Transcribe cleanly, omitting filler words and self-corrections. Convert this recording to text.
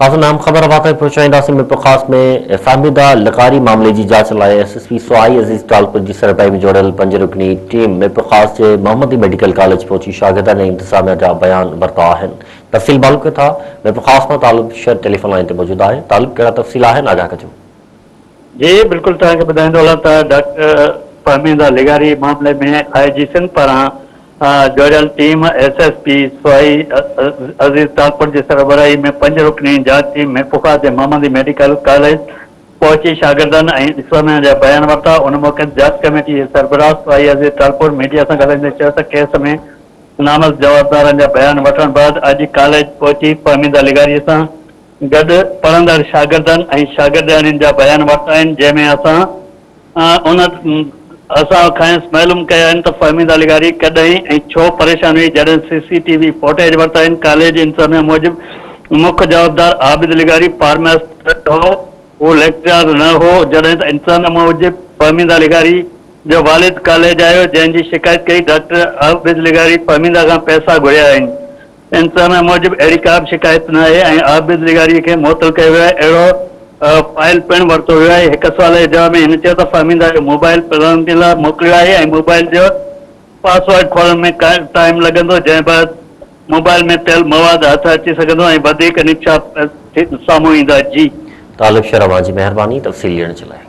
تازو اهم خبر اوهان تائين پهچائينداسين ميرپورخاص ۾ فهميده لغاري معاملي جي جاچ لاء ايس ايس پي سهائي عزيز ٽالپر جي سربراهي ۾ جوڙيل پنج رڪني ٽيم ميرپورخاص جي محمدي ميڊيڪل ڪاليج پهچي شاگردن ۽ انتظاميا جا بيان ورتا آهن تفصيل معلوم ڪيون ٿا ميرپورخاص مان طالب شر ٽيليفون لائين تي موجود آهي طالب ڪهڙا تفصيل آهن آگاهه ڪجو. جي بلڪل توهان کي ٻڌائيندو هلان ته ڊاڪٽر فهميده لغاري معاملي ۾ آء جي سنڌ پاران جوڙيل ٽيم ايس ايس پي سوائي عزيز ٽالپر جي سربراهي ۾ پنج رڪني جاچ ٽيم ميرپورخاص جي محمدي ميڊيڪل ڪاليج پهچي شاگردن ۽ اسلاميا جا بيان ورتا. ان موقعي تي جاچ ڪميٽي جي سربراهه سوائي عزيز ٽالپر ميڊيا سان ڳالهائيندي چيو ته ڪيس ۾ نامزد جوابدارن جا بيان وٺڻ بعد اڄ ڪاليج پهچي فهميده لغاري سان گڏ پڙهندڙ شاگردن ۽ شاگردياڻين جا بيان ورتا آهن جنهن ۾ اسان ان اسان کانئس معلوم ڪيا آهن ته فهميده لغاري ڪڏهن ۽ ڇو پريشان هئي جڏهن سي سي ٽي وي فوٽيج ورتا آهن ڪاليج انتظاميا موجب مک جوابدار عابد لغاري فارماسٽ هو هو ليڪچرار نه هو جڏهن ته انتظاميا موجب فهميده لغاري جو والد ڪاليج آيو جنهن جي شڪايت ڪئي ڊاڪٽر عابد لغاري فهميده کان پئسا گهريا آهن انتظاميا موجب اهڙي ڪا به شڪايت نه آهي ۽ عابد لغاري کي معطل ڪيو ويو آهي، اهڙو فائل پڻ ورتو ويو آهي. هڪ سوال جي جواب ۾ هن چيو ته فهميده جو موبائل پرانتي لاء موڪليو آهي ۽ موبائل جو پاسورڊ کولڻ ۾ ٽائيم لڳندو جنهن بعد موبائل ۾ پيل مواد هٿ اچي سگهندو ۽ وڌيڪ نقشا سامهون ايندا. جي. طالب شر اوهان جي مهرباني تفصيل ڏيڻ جي لاء.